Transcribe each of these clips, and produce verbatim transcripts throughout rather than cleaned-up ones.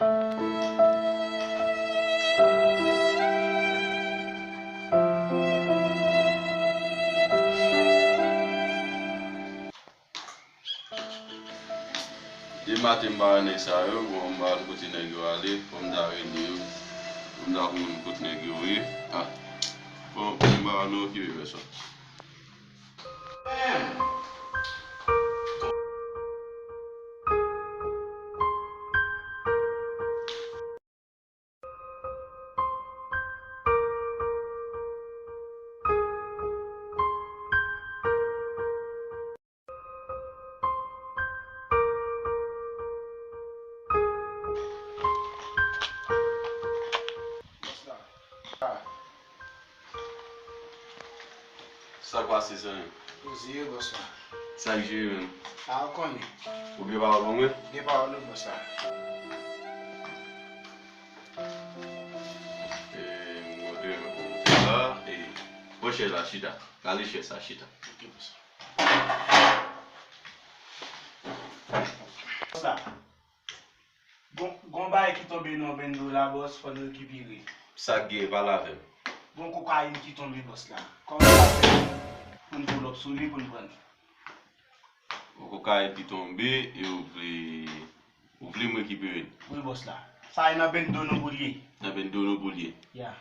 Depi maten m pa wè nèg sa yo, bon, m pa konn kote nèg yo ale, fò m ta rele yo, pou m ta konn kote nèg yo ye. Ah, bon, m pa wè nou okipe pèsòn. Sa k pase, zanmi? Poze, bòs la. Sa k jere menm? A, ou konnen. Ou gen pawòl pou mwen? Gen pawòl wi, bòs la. E, m te renmen pou w te la. E, pran chèz la, chita. Rale chèz sa, chita. Ok, bòs la. Bòs la. Gon, gon bagay ki tonbe nan bendo la, bòs, fò n rekipere. Sa k gen, pale avè m. Gon kokayin ki tonbe, bòs la. Kòman n ka fè pou n pulòp sou li pou n pran l? Gon kokayin ki tonbe e ou vle, ou vle m rekipere l? Wi, bòs la. Sa e nan bendo nou pou l ye. Nan bendo nou pou l ye? Ya.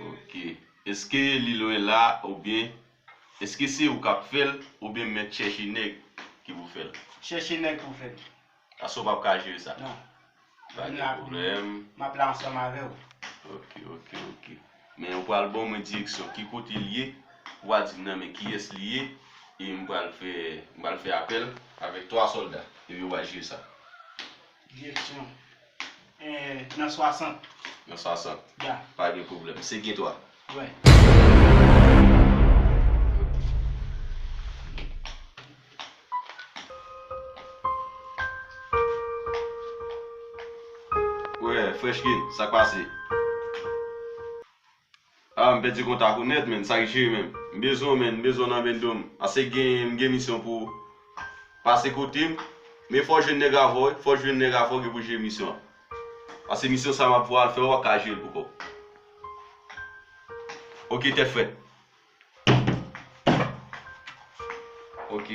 Ok. Èske li lwen la oubyen èske se ou k ap fè l oubyen m mèt chèche nèg ki pou fè l? Chèche nèg pou fè l. Paske w p ap ka jere sa? Non. Pa gen pwoblèm. M ap la ansanm avè w. Ok, ok, ok. Men ou pral ban mwen direksyon ki kote l ye, ou a di m nan men kiyès li ye, e m pral fè, m pral fè apèl avèk twa sòlda, epi ou pral jere sa. Direksyon. Eh, nan swasant. Nan swasant. Ya. Pa gen pwoblèm. Se gen twa. Wi. Wi, Fresh Kid, sa k pase? Ah, m pèdi kontak ou nèt, menn. Sa k jere menm? M bezwen w, menn. M bezwen w nan bendo m. Ase gen, m gen misyon pou ou. Pase kote m. Men fò w jwenn nèg avè w, wi. Fò w jwenn nèg avè w ki pou jere misyon an. Ase misyon sa m ap voye w al fè, w p ap ka jere l pou kò w. Ok, tèt frèt. Ok.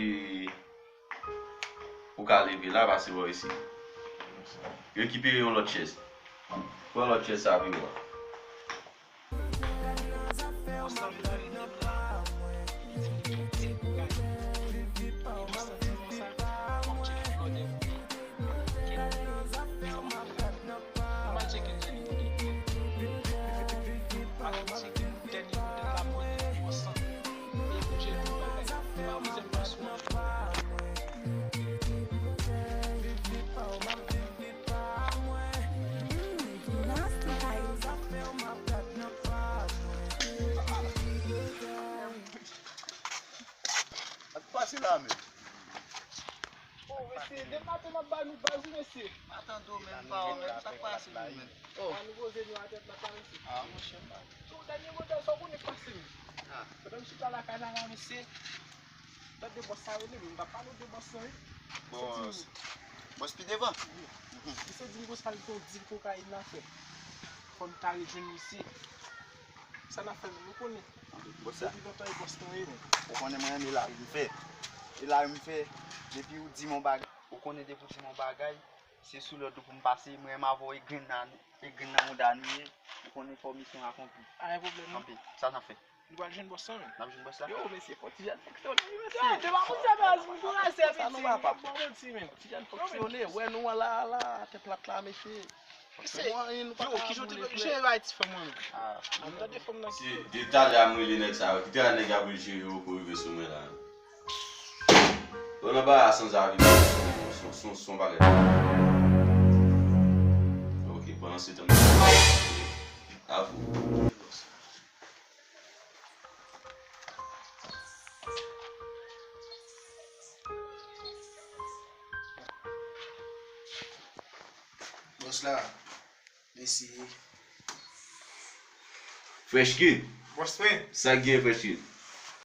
Ou ka leve la, pase bò isi. Rekipere yon lòt chèz. Pran lòt chèz sa pi bò. Sa k pase la menm? Oh, mesye, depi maten m ap ba nou baz wi, mesye. Pa tande w menm, pa w menm, sa k pase menm, menm? Oh. A nou poze nou atè plat la, mesye. Ah, monchè, m pa. Sou dènye modèl, sa w konnen k pase menm? Ah. Pandan m chita lakay la, la, mesye. Tande bòs sa rele m, m pa pale w de bòs lan, wi. Bòs. Bòs pi devan? Wi. Misye di m konsa, li te di l kokayin nan fè. Fò m ta rejwenn misye. Sa n ap fè menm, ou konnen. Bòs la. Depi lontan e bòs lan ye menm. Ou konnen mwen renmen lari m fè. E lari m fè, depi ou di m yon bagay, ou konnen depi ou di m yon bagay, se sou lòd ou pou m pase, mwen renmen avè w e grenn nan, e grenn nan mouda nou ye, ou konnen fò misyon akonpli. Pa gen pwoblèm non. Kanpe, sa n ap fè? Nou pral jwenn bòs lan menm. N ap jwenn bòs la? Yo, mesye, fò Ti Jèn fonksyone wi, mesye. Yo, depi akounye a, baz, m kouraje, mesye, m ap ba w manti menm. Ti Jèn fonksyone, wè nou an la, la, atè plat la, mesye. Yo, kijan w te, kijan w te bay ti fanm mwen menm? Ah. An tande fanm nan. Se de talè a m rele nèg sa yo. Ki talè nèg yo ap jere yo pou rive sou mwen la. Yo nan bagay sanzavi, son, son, son, son bagay. Ok, pandan se tan. Avou. Bòs la, mesye. Fresh Kid. Bòs mwen. Sa k gen, Fresh Kid?